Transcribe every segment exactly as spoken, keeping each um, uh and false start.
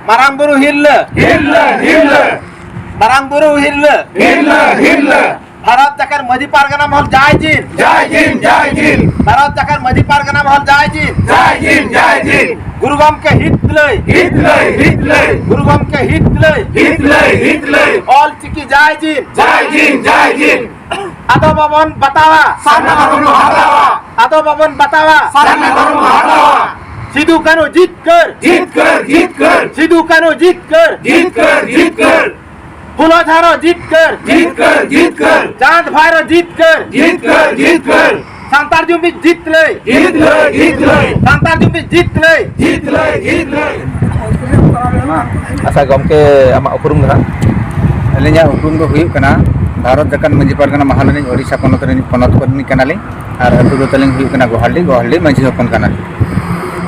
ᱢᱟᱨᱟᱝ ᱵᱩᱨᱩ ᱦᱤᱨᱞᱟᱹ᱾ ᱦᱤᱨᱞᱟᱹ, ᱦᱤᱨᱞᱟᱹ᱾ ᱢᱟᱨᱟᱝ ᱵᱩᱨᱩ ᱦᱤᱨᱞᱟᱹ᱾ ᱦᱤᱨᱞᱟᱹ, ᱦᱤᱨᱞᱟᱹ᱾ ᱵᱷᱟᱨᱚᱛ ᱡᱟᱠᱟᱛ ᱢᱟᱹᱡᱷᱤ ᱯᱟᱨᱜᱟᱱᱟ ᱢᱚᱦᱚᱞ ᱡᱟᱭ ᱡᱤᱱ᱾ ᱡᱟᱭ ᱡᱤᱱ, ᱡᱟᱭ ᱡᱤᱱ᱾ ᱵᱷᱟᱨᱚᱛ ᱡᱟᱠᱟᱛ ᱢᱟᱹᱡᱷᱤ ᱯᱟᱨᱜᱟᱱᱟ ᱢᱚᱦᱚᱞ ᱡᱟᱭ ᱡᱤᱱ᱾ ᱡᱟᱭ ᱡᱤᱱ, ᱡᱟᱭ ᱡᱤᱱ᱾ ᱜᱩᱨᱩ ᱜᱚᱢᱠᱮ ᱦᱤᱛ ᱞᱟᱹᱭ᱾ ᱦᱤᱛ ᱞᱟᱹᱭ, ᱦᱤᱛ ᱞᱟᱹᱭ᱾ ᱜᱩᱨᱩ ᱜᱚᱢᱠᱮ ᱦᱤᱛ ᱞᱟᱹᱭ᱾ ᱦᱤᱛ ᱞᱟᱹᱭ, ᱦᱤᱛ ᱞᱟᱹᱭ᱾ ᱚᱞ ᱪᱤᱠᱤ ᱡᱟᱭ ᱡᱤᱱ᱾ ᱡᱟᱭ ᱡᱤᱱ, ᱡᱟᱭ ᱡᱤᱱ᱾ ᱟᱫᱚ ᱵᱟᱵᱚᱱ ᱵᱟᱛᱟᱣᱟ᱾ ᱥᱟᱨᱱᱟ ᱫᱷᱚᱨᱚᱢ ᱵᱚᱱ ᱦᱟᱛᱟᱣᱟ᱾ ᱟᱫᱚ ᱵᱟᱵᱚᱱ ᱵᱟᱛᱟᱣᱟ᱾ ᱥᱟᱨᱱᱟ ᱫᱷᱚᱨᱚᱢ ᱵᱚᱱ ᱦᱟᱛᱟᱣᱟ᱾ ᱥᱤᱫᱩ ᱠᱟᱹᱱᱦᱩ ᱡᱤᱛᱠᱟᱹᱨ᱾ ᱡᱤᱛᱠᱟᱹᱨ, ᱡᱤᱛᱠᱟᱹᱨ᱾ ᱥᱤᱫᱩ ᱠᱟᱹᱱᱦᱩ ᱡᱤᱛᱠᱟᱹᱨ᱾ ᱡᱤᱛᱠᱟᱹᱨ, ᱡᱤᱛᱠᱟᱹᱨ᱾ ᱯᱷᱩᱞᱳ ᱡᱷᱟᱱᱳ ᱡᱤᱛᱠᱟᱹᱨ᱾ ᱡᱤᱛᱠᱟᱹᱨ, ᱡᱤᱛᱠᱟᱹᱨ᱾ ᱪᱟᱸᱫᱽ ᱵᱷᱟᱭᱨᱳ ᱡᱤᱛᱠᱟᱹᱨ᱾ ᱡᱤᱛᱠᱟᱹᱨ, ᱡᱤᱛᱠᱟᱹᱨ᱾ ᱥᱟᱱᱛᱟᱲ ᱡᱩᱢᱤ ᱡᱤᱛᱞᱟᱹᱭ᱾ ᱡᱤᱛᱞᱟᱹᱭ, ᱡᱤᱛᱞᱟᱹᱭ᱾ ᱥᱟᱱᱛᱟᱲ ᱡᱩᱢᱤ ᱡᱤᱛᱞᱟᱹᱭ᱾ ᱡᱤᱛᱞᱟᱹᱭ, ᱡᱤᱛᱞᱟᱹᱭ᱾ ᱟᱪᱪᱷᱟ ᱜᱚᱢᱠᱮ, ᱟᱢᱟᱜ ᱩᱯᱨᱩᱢ ᱫᱚ ᱦᱟᱸᱜ? ᱟᱹᱞᱤᱧᱟᱜ ᱩᱯᱨᱩᱢ ᱫᱚ ᱦᱩᱭᱩᱜ ᱠᱟᱱᱟ ᱵᱷᱟᱨᱚᱛ ᱡᱟᱠᱟᱛ ᱢᱟᱹᱡᱷᱤ ᱯᱟᱨᱜᱟᱱᱟ ᱢᱟᱦᱟ ᱨᱤᱱᱤᱡ ᱳᱰᱤᱥᱟ ᱯᱚᱱᱚᱛ ᱨᱤᱱᱤᱡ ᱯᱚᱱᱚᱛ ᱯᱚᱨᱱᱤ ᱠᱟᱱᱟᱞᱤᱧ᱾ ᱟᱨ ᱟᱹᱛᱩ ᱫᱚ ᱛᱟᱹᱞᱤᱧ ᱦᱩᱭᱩᱜ ᱠᱟᱱᱟ ᱜᱳᱦᱟᱞᱰᱤ, ᱜᱳᱦᱟᱞᱰᱤ ᱢᱟᱹᱡᱷᱤ ᱦᱚᱯᱚᱱ ᱠᱟᱱᱟᱞᱤᱧ᱾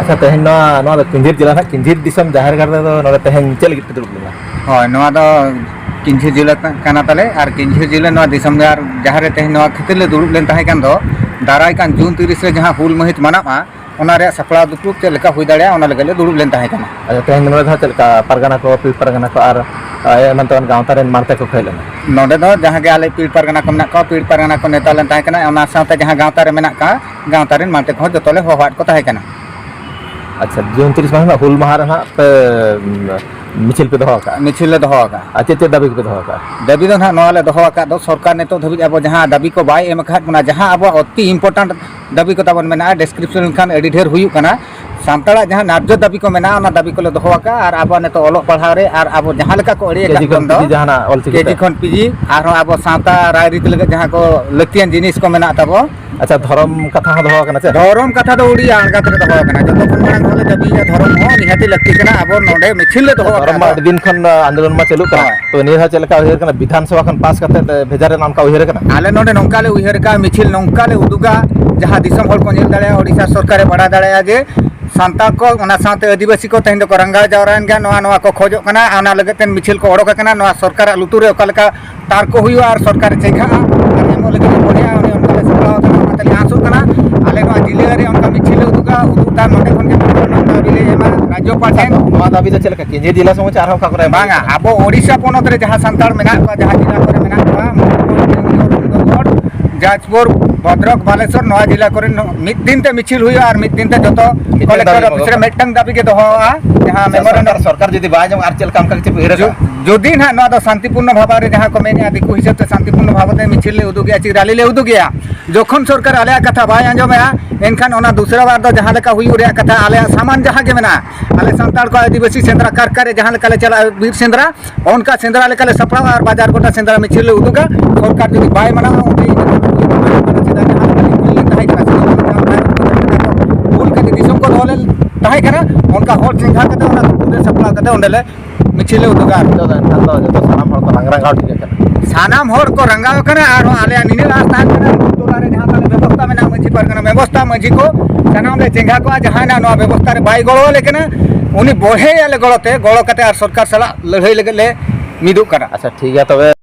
ᱟᱪᱪᱷᱟ, ᱛᱮᱦᱮᱧ ᱱᱚᱣᱟ, ᱱᱚᱣᱟ ᱫᱚ ᱠᱤᱧᱡᱷᱤᱨ ᱡᱮᱞᱟ ᱱᱟᱦᱟᱜ, ᱠᱤᱧᱡᱷᱤᱨ ᱫᱤᱥᱚᱢ ᱡᱟᱦᱮᱨ ᱜᱟᱲ ᱨᱮᱫᱚ ᱱᱚᱰᱮ ᱛᱮᱦᱮᱧ ᱪᱮᱫ ᱞᱟᱹᱜᱤᱫ ᱯᱮ ᱫᱩᱲᱩᱵ ᱞᱮᱱᱟ? ᱦᱳᱭ, ᱱᱚᱣᱟ ᱫᱚ ᱠᱤᱧᱡᱷᱤᱨ ᱡᱮᱞᱟ ᱠᱟᱱᱟ ᱛᱟᱞᱮ, ᱟᱨ ᱠᱤᱧᱡᱷᱤᱨ ᱡᱮᱞᱟ ᱱᱚᱣᱟ ᱫᱤᱥᱚᱢ ᱨᱮ ᱟᱨ ᱡᱟᱦᱟᱸ ᱨᱮ ᱛᱮᱦᱮᱧ ᱱᱚᱣᱟ ᱠᱷᱟᱹᱛᱤᱨ ᱞᱮ ᱫᱩᱲᱩᱵ ᱞᱮᱱ ᱛᱟᱦᱮᱸ ᱠᱟᱱ ᱫᱚ, ᱫᱟᱨᱟᱭ ᱠᱟᱱ ᱡᱩᱱ ᱛᱤᱨᱤᱥ ᱨᱮ ᱡᱟᱦᱟᱸ ᱦᱩᱞ ᱢᱟᱹᱦᱤᱛ ᱢᱟᱱᱟᱜᱼᱟ, ᱚᱱᱟ ᱨᱮᱭᱟᱜ ᱥᱟᱯᱲᱟᱣ ᱫᱩᱯᱲᱩᱵ ᱪᱮᱫ ᱞᱮᱠᱟ ᱦᱩᱭ ᱫᱟᱲᱮᱭᱟᱜᱼᱟ, ᱚᱱᱟ ᱞᱟᱹᱜᱤᱫ ᱞᱮ ᱫᱩᱲᱩᱵ ᱞᱮᱱ ᱛᱟᱦᱮᱸ ᱠᱟᱱᱟ᱾ ᱟᱪᱪᱷᱟ, ᱛᱮᱦᱮᱧ ᱱᱚᱰᱮ ᱫᱚ ᱦᱟᱸᱜ ᱪᱮᱫ ᱞᱮᱠᱟ ᱯᱟᱨᱜᱟᱱᱟ ᱠᱚ, ᱯᱤᱲ ᱯᱟᱨᱜᱟᱱᱟ ᱠᱚ ᱟᱨ, ᱟᱨ ᱮᱢᱟᱱ ᱛᱮᱢᱟᱱ ᱜᱟᱶᱛᱟ ᱨᱮᱱ ᱢᱟᱲᱛᱮ ᱠᱚ ᱦᱮᱡ ᱞᱮᱱᱟ? ᱱᱚᱰᱮ ᱫᱚ ᱡᱟᱦᱟᱸ ᱜᱮ ᱟᱞᱮ ᱯᱤᱲ ᱯᱟᱨᱜᱟᱱᱟ ᱠᱚ ᱢᱮᱱᱟᱜ ᱠᱚᱣᱟ, ᱯᱤᱲ ᱯᱟᱨᱜᱟᱱᱟ ᱠᱚ ᱱᱮᱣᱛᱟ ᱞᱮᱱ ᱛᱟᱦᱮᱸ ᱠᱟᱱᱟ, ᱚᱱᱟ ᱥᱟᱶᱛᱮ ᱡᱟᱦᱟᱸ ᱜᱟᱶᱛᱟ ᱨᱮ ᱢᱮᱱᱟᱜ ᱠᱚᱣᱟ, ᱜᱟᱶᱛᱟ ᱨᱮᱱ ᱢᱟᱲᱛᱮ ᱠᱚᱦᱚᱸ ᱡᱚᱛᱚ ᱞᱮ ᱦᱚᱦᱚᱣᱟᱫ ᱠᱚ ᱛᱟᱦᱮᱸ ᱠᱟᱱᱟ᱾ ᱟᱪᱪᱷᱟ, ᱡᱩᱱ ᱛᱤᱨᱤᱥ ᱢᱟᱦᱟ ᱨᱮᱱᱟᱜ ᱦᱩᱞ ᱢᱟᱦᱟ ᱨᱮ ᱦᱟᱸᱜ ᱯᱮ, ᱩᱢ, ᱢᱤᱪᱷᱤᱞ ᱯᱮ ᱫᱚᱦᱚ ᱟᱠᱟᱫᱼᱟ? ᱢᱤᱪᱷᱤᱞ ᱞᱮ ᱫᱚᱦᱚ ᱟᱠᱟᱫᱼᱟ᱾ ᱟᱨ ᱪᱮᱫ ᱪᱮᱫ ᱫᱟᱹᱵᱤ ᱠᱚᱯᱮ ᱫᱚᱦᱚ ᱟᱠᱟᱫᱼᱟ? ᱫᱟᱹᱵᱤ ᱫᱚ ᱱᱟᱦᱟᱜ ᱱᱚᱣᱟ ᱞᱮ ᱫᱚᱦᱚ ᱟᱠᱟᱫ ᱫᱚ, ᱥᱚᱨᱠᱟᱨ ᱱᱤᱛᱚᱜ ᱫᱷᱟᱹᱵᱤᱡ ᱟᱵᱚ ᱡᱟᱦᱟᱸ ᱫᱟᱹᱵᱤ ᱠᱚ ᱵᱟᱭ ᱮᱢ ᱟᱠᱟᱫ ᱵᱚᱱᱟ, ᱡᱟᱦᱟᱸ ᱟᱵᱚᱣᱟᱜ ᱚᱛᱤ important ᱫᱟᱹᱵᱤ ᱠᱚ ᱛᱟᱵᱚᱱ ᱢᱮᱱᱟᱜᱼᱟ, description ᱞᱮᱱᱠᱷᱟᱱ ᱟᱹᱰᱤ ᱰᱷᱮᱨ ᱦᱩᱭᱩᱜ ᱠᱟᱱᱟ᱾ ᱥᱟᱱᱛᱟᱲᱟᱜ ᱡᱟᱦᱟᱸ ᱱᱟᱨᱡᱚ ᱫᱟᱹᱵᱤ ᱠᱚ ᱢᱮᱱᱟᱜᱼᱟ, ᱚᱱᱟ ᱫᱟᱹᱵᱤ ᱠᱚᱞᱮ ᱫᱚᱦᱚ ᱟᱠᱟᱫᱼᱟ᱾ ᱟᱨ ᱟᱵᱚ ᱱᱤᱛᱚᱜ ᱚᱞᱚᱜ ᱯᱟᱲᱦᱟᱣ ᱨᱮ ᱟᱨ ᱟᱵᱚ ᱡᱟᱦᱟᱸ ᱞᱮᱠᱟ ᱠᱚ ᱟᱹᱲᱤᱭᱮᱫ ᱠᱟᱜ ᱠᱮ ᱡᱤ ᱠᱷᱚᱱ ᱵᱚᱱ ᱫᱚ, ᱯᱤ ᱡᱤ ᱡᱟᱦᱟᱱᱟᱜ ᱚᱞ ᱪᱤᱠᱤ ᱠᱮ ᱡᱤ ᱛᱮ? ᱠᱷᱚᱱ ᱯᱤ ᱡᱤ, ᱟᱨᱦᱚᱸ ᱟᱵᱚ ᱥᱟᱶᱛᱟ ᱨᱟᱭᱨᱤᱛ ᱞᱟᱹᱜᱤᱫ ᱡᱟᱦᱟᱸ ᱠᱚ ᱞᱟᱹᱠᱛᱤᱭᱟᱱ ᱡᱤᱱᱤᱥ ᱠᱚ ᱢᱮᱱᱟᱜ ᱛᱟᱵᱚ, ᱟᱪᱪᱷᱟ, ᱫᱷᱚᱨᱚᱢ ᱠᱟᱛᱷᱟ ᱦᱚᱸ ᱫᱚᱦᱚ ᱟᱠᱟᱱᱟ ᱪᱮ? ᱫᱷᱚᱨᱚᱢ ᱠᱟᱛᱷᱟ ᱫᱚ ᱟᱹᱰᱤ ᱟᱬᱜᱟᱛ ᱨᱮ ᱫᱚᱦᱚ ᱟᱠᱟᱱᱟ᱾ ᱡᱚᱛᱚ ᱠᱷᱚᱱ ᱢᱟᱲᱟᱝ ᱫᱚ ᱫᱟᱹᱵᱤᱭᱮᱫᱼᱟ, ᱫᱷᱚᱨᱚᱢ ᱦᱚᱸ ᱱᱤᱦᱟᱹᱛᱤ ᱞᱟᱹᱠᱛᱤ ᱠᱟᱱᱟ᱾ ᱟᱵᱚ ᱱᱚᱰᱮ ᱢᱤᱪᱷᱤᱞ ᱞᱮ ᱫᱚᱦᱚ ᱫᱷᱚᱨᱚᱢ ᱢᱟ ᱟᱠᱟᱫᱟ᱾ ᱟᱹᱰᱤ ᱫᱤᱱ ᱠᱷᱚᱱ ᱟᱱᱫᱳᱞᱚᱱ ᱢᱟ ᱪᱟᱹᱞᱩᱜ ᱠᱟᱱᱟ᱾ ᱦᱳᱭ᱾ ᱛᱚ ᱱᱤᱭᱟᱹ ᱫᱷᱟᱣ ᱪᱮᱫ ᱞᱮᱠᱟ ᱩᱭᱦᱟᱹᱨ ᱠᱟᱱᱟ? ᱵᱤᱫᱷᱟᱱ ᱥᱚᱵᱷᱟ ᱠᱷᱚᱱ ᱯᱟᱥ ᱠᱟᱛᱮ ᱵᱷᱮᱡᱟ ᱨᱮᱱᱟᱜ ᱚᱱᱠᱟ ᱩᱭᱦᱟᱹᱨ ᱠᱟᱱᱟ? ᱟᱞᱮ ᱱᱚᱰᱮ ᱱᱚᱝᱠᱟ ᱞᱮ ᱩᱭᱦᱟᱹᱨ ᱟᱠᱟᱫᱼᱟ, ᱢᱤᱪᱷᱤᱞ ᱱᱚᱝᱠᱟ ᱞᱮ ᱩᱫᱩᱜᱟ, ᱡᱟᱦᱟᱸ ᱫᱤᱥᱚᱢ ᱦᱚᱲ ᱠᱚ ᱧᱮᱞ ᱫᱟᱲᱮᱭᱟᱜᱼᱟ, ᱳᱰᱤᱥᱟ ᱥᱚᱨᱠᱟᱨᱮ ᱵᱟᱲᱟᱭ ᱫᱟᱲᱮᱭᱟᱜᱼᱟ ᱡᱮ ᱥᱟᱱᱛᱟᱲ ᱠᱚ, ᱚᱱᱟ ᱥᱟᱶᱛᱮ ᱟᱹᱫᱤᱵᱟᱹᱥᱤ ᱠᱚ ᱛᱮᱦᱮᱧ ᱫᱚᱠᱚ ᱨᱟᱸᱜᱟᱣ ᱡᱟᱣᱨᱟᱭᱮᱱ ᱜᱮᱭᱟ, ᱱᱚᱣᱟ, ᱱᱚᱣᱟ ᱠᱚ ᱠᱷᱚᱡᱚᱜ ᱠᱟᱱᱟ᱾ ᱟᱨ ᱚᱱᱟ ᱞᱟᱹᱜᱤᱫ ᱛᱮ ᱢᱤᱪᱷᱤᱞ ᱠᱚ ᱚᱰᱚᱠ ᱟᱠᱟᱱᱟ᱾ ᱱᱚᱣᱟ ᱥᱚᱨᱠᱟᱨᱟᱜ ᱞᱩᱛᱩᱨ ᱨᱮ ᱚᱠᱟ ᱞᱮᱠᱟ ᱛᱟᱨᱠᱚ ᱦᱩᱭᱩᱜᱼᱟ ᱟᱨ ᱥᱚᱨᱠᱟᱨᱮ ᱪᱮᱸᱜᱷᱟᱜᱼᱟ ᱟᱨ ᱮᱢᱚᱜ ᱞᱟᱹᱜᱤᱫ ᱮ ᱢᱚᱱᱮᱭᱟ, ᱩᱱᱤ ᱚᱱᱠᱟ ᱞᱮ ᱥᱟᱯᱲᱟᱣ ᱟᱠᱟᱱᱟ᱾ ᱚᱱᱟᱛᱮ ᱞᱮ ᱟᱸᱥᱚᱜ ᱠᱟᱱᱟ ᱟᱞᱮ ᱱᱚᱣᱟ ᱡᱤᱞᱟᱹ ᱨᱮ ᱚᱱᱠᱟ ᱢᱤᱪᱷᱤᱞ ᱞᱮ ᱩᱫᱩᱜᱟ, ᱩᱫᱩᱜ ᱛᱟᱭᱚᱢ ᱱᱚᱰᱮ ᱠᱷᱚᱱ ᱜᱮ ᱱᱚᱣᱟ ᱫᱟᱹᱵᱤ ᱞᱮ ᱮᱢᱟ ᱨᱟᱡᱽᱡᱚᱯᱟᱲ ᱴᱷᱮᱱ᱾ ᱱᱚᱣᱟ ᱫᱟᱹᱵᱤ ᱫᱚ ᱪᱮᱫ ᱞᱮᱠᱟ ᱠᱮᱸᱫᱽᱨᱚ ᱡᱮᱞᱟ ᱥᱩᱢᱩᱝ ᱪᱮ ᱟᱨᱦᱚᱸ ᱚᱠᱟ ᱠᱚᱨᱮ? ᱵᱟᱝᱟ, ᱟᱵᱚ ᱳᱰᱤᱥᱟ ᱯᱚᱱᱚᱛ ᱨᱮ ᱡᱟᱦᱟᱸ ᱥᱟᱱᱛᱟᱲ ᱢᱮᱱᱟᱜ ᱠᱚᱣᱟ, ᱡᱟᱦᱟᱸ ᱡᱮᱞᱟ ᱠᱚᱨᱮ ᱢᱮᱱᱟᱜ ᱠᱚᱣᱟ, ᱢᱚᱭᱩᱨᱵᱷᱚᱸᱡᱽ, ᱡᱟᱡᱽᱯᱩᱨ, ᱵᱷᱚᱫᱨᱚᱠ, ᱵᱟᱞᱮᱥᱚᱨ, ᱱᱚᱣᱟ ᱡᱮᱞᱟ ᱠᱚᱨᱮᱱ ᱢᱤᱫ ᱫᱤᱱ ᱛᱮ ᱢᱤᱪᱷᱤᱞ ᱦᱩᱭᱩᱜᱼᱟ ᱟᱨ ᱢᱤᱫ ᱫᱤᱱ ᱛᱮ ᱡᱚᱛᱚ ᱢᱤᱫᱴᱟᱝ ᱠᱚᱞᱮᱠᱴᱚᱨ ᱫᱟᱹᱵᱤ ᱚᱯᱷᱤᱥ ᱨᱮ ᱢᱮᱢᱳ᱾ ᱢᱤᱫᱴᱟᱝ ᱫᱟᱹᱵᱤ ᱜᱮ ᱫᱚᱦᱚᱜᱼᱟ, ᱡᱟᱦᱟᱸ ᱟᱪᱪᱷᱟ, ᱢᱮᱢᱳᱨᱮᱱᱰᱟᱢ᱾ ᱥᱚᱨᱠᱟᱨ, ᱥᱚᱨᱠᱟᱨ ᱡᱩᱫᱤ ᱵᱟᱭ ᱟᱸᱡᱚᱢᱟ, ᱟᱨ ᱪᱮᱫ ᱞᱮᱠᱟ ᱚᱱᱠᱟ ᱜᱮ ᱪᱮᱫ ᱯᱮ ᱩᱭᱦᱟᱹᱨ ᱡᱩ-, ᱟᱠᱟᱫᱼᱟ? ᱡᱩᱫᱤ ᱱᱟᱦᱟᱜ ᱱᱚᱣᱟ ᱫᱚ ᱥᱟᱱᱛᱤᱯᱩᱨᱱᱚ ᱵᱷᱟᱵᱟ ᱨᱮ, ᱡᱟᱦᱟᱸ ᱠᱚ ᱢᱮᱱᱮᱫᱼᱟ, ᱫᱤᱠᱩ ᱦᱤᱥᱟᱹᱵ ᱛᱮ ᱥᱟᱱᱛᱤᱯᱩᱨᱱᱚ ᱵᱷᱟᱵᱟ ᱛᱮ ᱢᱤᱪᱷᱤᱞ ᱞᱮ ᱩᱫᱩᱜᱮᱜᱼᱟ, ᱪᱮᱫ ᱨᱟᱞᱤ ᱞᱮ ᱩᱫᱩᱜᱮᱜᱼᱟ, ᱡᱚᱠᱷᱚᱱ ᱥᱚᱨᱠᱟᱨ ᱟᱞᱮᱭᱟᱜ ᱠᱟᱛᱷᱟ ᱵᱟᱭ ᱟᱸᱡᱚᱢᱮᱜᱼᱟ, ᱮᱱᱠᱷᱟᱱ ᱚᱱᱟ ᱫᱩᱥᱨᱟ ᱵᱟᱨ ᱫᱚ ᱡᱟᱦᱟᱸ ᱞᱮᱠᱟ ᱦᱩᱭᱩᱜ ᱨᱮᱭᱟᱜ ᱠᱟᱛᱷᱟ, ᱟᱞᱮᱭᱟᱜ ᱥᱟᱢᱟᱱ ᱡᱟᱦᱟᱸ ᱜᱮ ᱢᱮᱱᱟᱜᱼᱟ, ᱟᱞᱮ ᱥᱟᱱᱛᱟᱲ ᱠᱚ ᱟᱹᱫᱤᱵᱟᱹᱥᱤ ᱥᱮᱸᱫᱽᱨᱟ ᱠᱟᱨᱠᱟ ᱨᱮ ᱡᱟᱦᱟᱸ ᱞᱮᱠᱟ ᱞᱮ ᱪᱟᱞᱟᱜᱼᱟ ᱵᱤᱨ ᱥᱮᱸᱫᱽᱨᱟ, ᱚᱱᱠᱟ ᱥᱮᱸᱫᱽᱨᱟ ᱞᱮᱠᱟᱞᱮ ᱥᱟᱯᱲᱟᱣᱟ ᱟᱨ ᱵᱟᱡᱟᱨ ᱜᱚᱴᱟ ᱥᱮᱸᱫᱽᱨᱟ ᱢᱤᱪᱷᱤᱞ ᱞᱮ ᱩᱫᱩᱜᱟ᱾ ᱥᱚᱨᱠᱟᱨ ᱡᱩᱫᱤ ᱵᱟᱭ ᱢᱟᱱᱟᱣᱟ, ᱩᱱᱤ ᱤᱱᱟᱹ ᱠᱷᱟᱱ ᱩᱱᱤ ᱫᱚ ᱵᱟᱭ ᱢᱟᱱᱟᱣᱟ᱾ ᱪᱮᱫᱟᱜ ᱡᱟᱦᱟᱸ ᱞᱮᱠᱟ ᱞᱤᱧ ᱠᱩᱞᱤ ᱞᱮᱱ ᱛᱟᱦᱮᱸ ᱠᱟᱱᱟ, ᱥᱮ ᱵᱷᱩᱞ ᱠᱟᱛᱮ ᱫᱤᱥᱚᱢ ᱠᱚ ᱫᱚᱦᱚ ᱞᱮᱱ ᱛᱟᱦᱮᱸ ᱠᱟᱱᱟ, ᱚᱱᱠᱟ ᱦᱚᱲ ᱪᱮᱸᱜᱷᱟ ᱠᱟᱛᱮ ᱚᱱᱟ ᱯᱩᱨᱟᱹ ᱥᱟᱯᱲᱟᱣ ᱠᱟᱛᱮ ᱚᱸᱰᱮ ᱞᱮ ᱢᱤᱪᱷᱤᱞ ᱞᱮ ᱩᱫᱩᱜᱟ᱾ ᱟᱨ ᱱᱤᱛᱚᱜ ᱫᱚ ᱮᱱᱠᱷᱟᱱ ᱫᱚ ᱡᱚᱛᱚ ᱥᱟᱱᱟᱢ ᱦᱚᱲ ᱠᱚ ᱨᱟᱝ-, ᱨᱟᱸᱜᱟᱣ ᱴᱷᱤᱠ ᱟᱠᱟᱱᱟ᱾ ᱥᱟᱱᱟᱢ ᱦᱚᱲ ᱠᱚ ᱨᱟᱸᱜᱟᱣ ᱟᱠᱟᱱᱟ᱾ ᱟᱨᱦᱚᱸ ᱟᱞᱮᱭᱟᱜ ᱱᱤᱱᱟᱹᱜ ᱟᱸᱥ ᱛᱟᱦᱮᱸ ᱠᱟᱱᱟ, ᱟᱹᱛᱩ ᱴᱚᱞᱟ ᱨᱮ ᱡᱟᱦᱟᱸ ᱛᱟᱞᱮ ᱵᱮᱵᱚᱥᱛᱷᱟ ᱢᱮᱱᱟᱜᱼᱟ, ᱢᱟᱹᱡᱷᱤ ᱯᱟᱨᱜᱟᱱᱟ ᱵᱮᱵᱚᱥᱛᱷᱟ, ᱢᱟᱹᱡᱷᱤ ᱠᱚ ᱥᱟᱱᱟᱢ ᱞᱮ ᱪᱮᱸᱜᱷᱟ ᱠᱚᱣᱟ᱾ ᱡᱟᱦᱟᱸᱭ ᱱᱟᱜ ᱱᱚᱣᱟ ᱵᱮᱵᱚᱥᱛᱷᱟ ᱨᱮ ᱵᱟᱭ ᱜᱚᱲᱚ ᱟᱞᱮ ᱠᱟᱱᱟ, ᱩᱱᱤ ᱵᱚᱲᱦᱮᱭᱟᱞᱮ ᱜᱚᱲᱚ ᱛᱮ, ᱜᱚᱲᱚ ᱠᱟᱛᱮ ᱟᱨ ᱥᱚᱨᱠᱟᱨ ᱥᱟᱞᱟᱜ ᱞᱟᱹᱲᱦᱟᱹᱭ ᱞᱟᱹᱜᱤᱫ ᱞᱮ ᱢᱤᱫᱚᱜ ᱠᱟᱱᱟ᱾ ᱟᱪᱪᱷᱟ, ᱴᱷᱤᱠ ᱜᱮᱭᱟ ᱛᱚᱵᱮ᱾